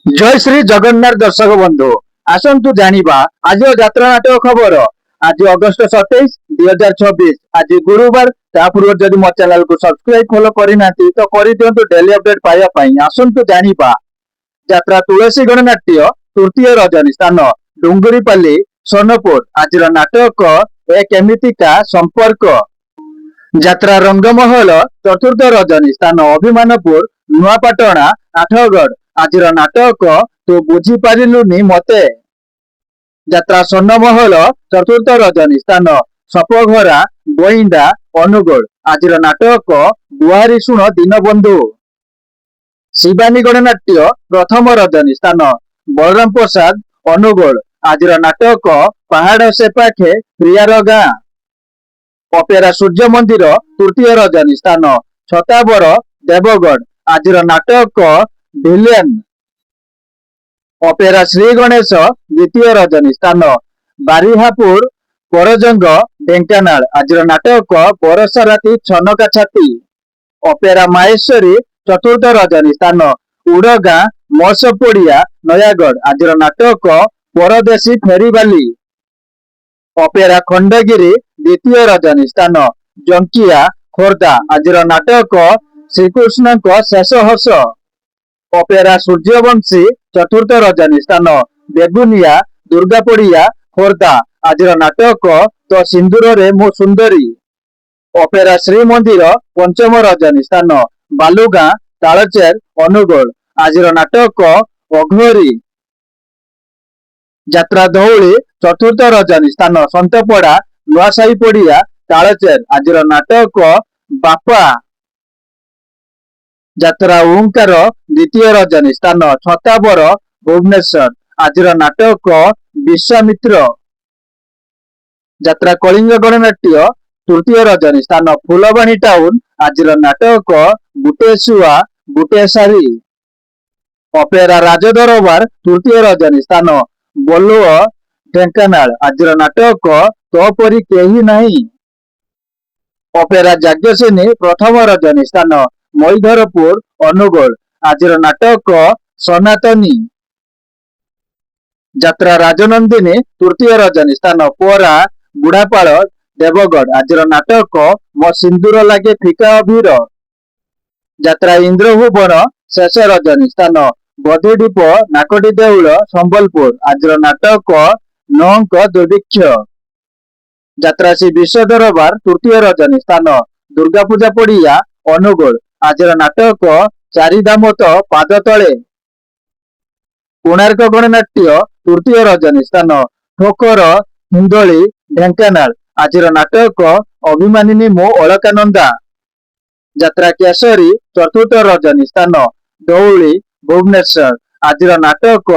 ଜୟ ଶ୍ରୀ ଜଗନ୍ନାଥ। ଦର୍ଶକ ବନ୍ଧୁ, ଆସନ୍ତୁ ଜାଣିବା ଆଜିର ଯାତ୍ରା ନାଟକ ଖବର। ଆଜି ଅଗଷ୍ଟ 27, 2026, ଆଜି ଗୁରୁବାର। ତା ପୂର୍ବରୁ ଯଦି ମୋ ଚ୍ୟାନେଲକୁ ସବସ୍କ୍ରାଇବ, ଫଲୋ କରିନାହାନ୍ତି ତ କରିଦିଅନ୍ତୁ ଡେଲି ଅପଡେଟ ପାଇବା ପାଇଁ। ଆସନ୍ତୁ ଜାଣିବା। ଯାତ୍ରା ତୁଳସୀ ଗଣନାଟ୍ୟ ତୃତୀୟ ରଜନୀ, ସ୍ଥାନ ଡୁଙ୍ଗୁରିପାଲି, ସୋନପୁର। ଆଜିର ନାଟକ ଏ କେମିତିକା ସମ୍ପର୍କ। ଯାତ୍ରା ରଙ୍ଗମହଲ ଚତୁର୍ଥ ରଜନୀ, ସ୍ଥାନ ଅଭିମାନପୁର, ନୂଆପାଟଣା, ଆଠଗଡ଼। ଆଜିର ନାଟକ ତୁ ବୁଝିପାରିଲୁନି ମତେ। ଯାତ୍ରା ସ୍ୱର୍ଣ୍ଣମହଲ ଚତୁର୍ଥ ରଜନୀ, ସ୍ଥାନ ସପଘରା, ବଇଣ୍ଡା, ଅନୁଗୋଳ। ଆଜିର ନାଟକ ଗୁହାରି ଶୁଣ ଦୀନବନ୍ଧୁ। ଶିବାନୀ ଗଣନାଟ୍ୟ ପ୍ରଥମ ରଜନୀ, ସ୍ଥାନ ବଳରାମ ପ୍ରସାଦ, ଅନୁଗୋଳ। ଆଜିର ନାଟକ ପାହାଡ ସେପାଖେ ପ୍ରିୟାର ଗାଁ। ଅପେରା ସୂର୍ଯ୍ୟ ମନ୍ଦିର ତୃତୀୟ ରଜନୀ, ସ୍ଥାନ ଛତାବର, ଦେବଗଡ଼। ଆଜିର ନାଟକ ଭିଲେନ। ଅପେରା ଶ୍ରୀ ଗଣେଶ ଦ୍ୱିତୀୟ ରଜନୀ, ସ୍ଥାନ ବାରିହାପୁର, ପରଜଙ୍ଗ, ଢେଙ୍କାନାଳ। ଆଜିର ନାଟକ ବରଷା ରାତି ଛନକା ଛାତି। ଅପେରା ମାହେଶ୍ୱରୀ ଚତୁର୍ଥ ରଜନୀ, ସ୍ଥାନ ଉଡଗାଁ, ମସପଡିଆ, ନୟାଗଡ଼। ଆଜିର ନାଟକ ପରଦେଶୀ ଫେରିବାଲି। ଅପେରା ଖଣ୍ଡଗିରି ଦ୍ୱିତୀୟ ରଜନୀ, ସ୍ଥାନ ଜଙ୍କିଆ, ଖୋର୍ଦ୍ଧା। ଆଜିର ନାଟକ ଶ୍ରୀକୃଷ୍ଣଙ୍କ ଶେଷ ହସ। ଅପେରା ସୂର୍ଯ୍ୟବଂଶୀ ଚତୁର୍ଥ ରଜନୀ, ସ୍ଥାନ ବେଗୁନିଆ, ଦୁର୍ଗାପଡିଆ, ଖୋର୍ଦ୍ଧା। ଆଜିର ନାଟକ ତୋ ସିନ୍ଦୁରରେ ମୁଁ ସୁନ୍ଦରୀ। ଅପେରା ଶ୍ରୀମନ୍ଦିର ପଞ୍ଚମ ରଜନୀ, ସ୍ଥାନ ବାଲୁଗାଁ, ତାଳଚେର, ଅନୁଗୋଳ। ଆଜିର ନାଟକ ଅଘୋରୀ। ଯାତ୍ରା ଧଉଳି ଚତୁର୍ଥ ରଜନୀ, ସ୍ଥାନ ସନ୍ତପଡା, ନୂଆସାହି ପଡିଆ, ତାଳଚେର। ଆଜିର ନାଟକ ବାପା। ଯାତ୍ରା ଓଙ୍କାର ଦ୍ୱିତୀୟ ରଜନୀ, ସ୍ଥାନ ଛତାବର, ଭୁବନେଶ୍ୱର। ଆଜିର ନାଟକ ବିଶ୍ୱାମିତ୍ର। ଯାତ୍ରା କଳିଙ୍ଗ ଗଣନାଟ୍ୟ ତୃତୀୟ ରଜନୀ, ସ୍ଥାନ ଫୁଲବାଣୀ ଟାଉନ। ଆଜିର ନାଟକ ଗୁଟେ ଶୁଆ ଗୁଟେ ଶାରୀ। ଅପେରା ରାଜଦରବାର ତୃତୀୟ ରଜନୀ, ସ୍ଥାନ ବଲୁଅ, ଢେଙ୍କାନାଳ। ଆଜିର ନାଟକ ତୋ ପରି କେହି ନାହିଁ। ଅପେରା ଯାଜ୍ଞସେନୀ ପ୍ରଥମ ରଜନୀ, ସ୍ଥାନ ମଇଧରପୁର, ଅନୁଗୋଳ। ଆଜିର ନାଟକ ସନାତନୀ। ଯାତ୍ରା ରାଜନନ୍ଦିନୀ ତୃତୀୟ ରଜନୀ, ସ୍ଥାନ ପୋରା, ବୁଢାପାଳ, ଦେବଗଡ଼। ଆଜିର ନାଟକ ମୋ ସିନ୍ଦୁର ଲାଗେ ଫିକା ଅଭିର। ଯାତ୍ରା ଇନ୍ଦ୍ରଭୁବନ ଶେଷ ରଜନୀ, ସ୍ଥାନ ବଧିଢିପ, ନାକଟି ଦେଉଳ, ସମ୍ବଲପୁର। ଆଜିର ନାଟକ ନଅଙ୍କ ଦୁର୍ଭିକ୍ଷ। ଯାତ୍ରା ଶ୍ରୀ ବିଶ୍ୱ ଦରବାର ତୃତୀୟ ରଜନୀ, ସ୍ଥାନ ଦୁର୍ଗାପୂଜା ପଡିଆ, ଅନୁଗୋଳ। ଆଜିର ନାଟକ ଚାରିଧାମ ତୋ ପାଦ ତଳେ। କୋଣାର୍କ ଗଣନାଟ୍ୟ ତୃତୀୟ ରଜନୀ, ସ୍ଥାନ ଠୋକର ହିନ୍ଦୋଳି, ଢେଙ୍କାନାଳ। ଆଜିର ନାଟକ ଅଭିମାନିନୀ ମୁଁ ଅଳକାନନ୍ଦା। ଯାତ୍ରା କେଶରୀ ଚତୁର୍ଥ ରଜନୀ, ସ୍ଥାନ ଧଉଳି, ଭୁବନେଶ୍ୱର। ଆଜିର ନାଟକ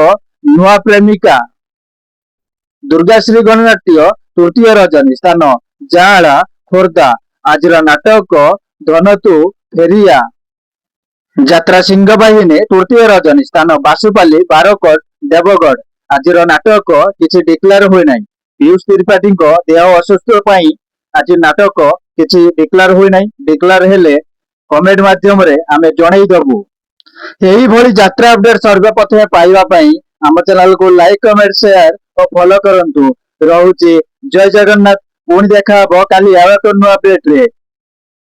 ନୂଆ ପ୍ରେମିକା। ଦୁର୍ଗାଶ୍ରୀ ଗଣନାଟ୍ୟ ତୃତୀୟ ରଜନୀ, ସ୍ଥାନ ଯାଆଁଳା, ଖୋର୍ଦ୍ଧା। ଆଜିର ନାଟକ ଧନତୁ ଫେରିଆ। ଯାତ୍ରା ସିଂହବାହିନୀ ତୃତୀୟ ରଜନୀ, ସ୍ଥାନ ବାସୁପାଲି, ବାରକୋଟ, ଦେବଗଡ଼। ଆଜିର ନାଟକ କିଛି ଡିକ୍ଲେୟାର ହୋଇନାହିଁ। ପୀୟୁଷ ତ୍ରିପାଠୀଙ୍କ ଦେହ ଅସୁସ୍ଥ ପାଇଁ ଆଜି ନାଟକ କିଛି ଡିକ୍ଲେୟାର ହୋଇନାହିଁ। ଡିକ୍ଲେୟାର ହେଲେ କମେଣ୍ଟ ମାଧ୍ୟମରେ ଆମେ ଜଣେଇ ଦବୁ। ଏହିଭଳି ଯାତ୍ରା ଅପଡେଟ ସର୍ବପ୍ରଥମେ ପାଇବା ପାଇଁ ଆମ ଚ୍ୟାନେଲକୁ ଲାଇକ୍, କମେଣ୍ଟ, ସେୟାର ଓ ଫଲୋ କରନ୍ତୁ। ରହୁଛି, ଜୟ ଜଗନ୍ନାଥ। ପୁଣି ଦେଖା ହବ କାଲି ଆଉ ଏକ ନୂଆ ଅପଡେଟରେ।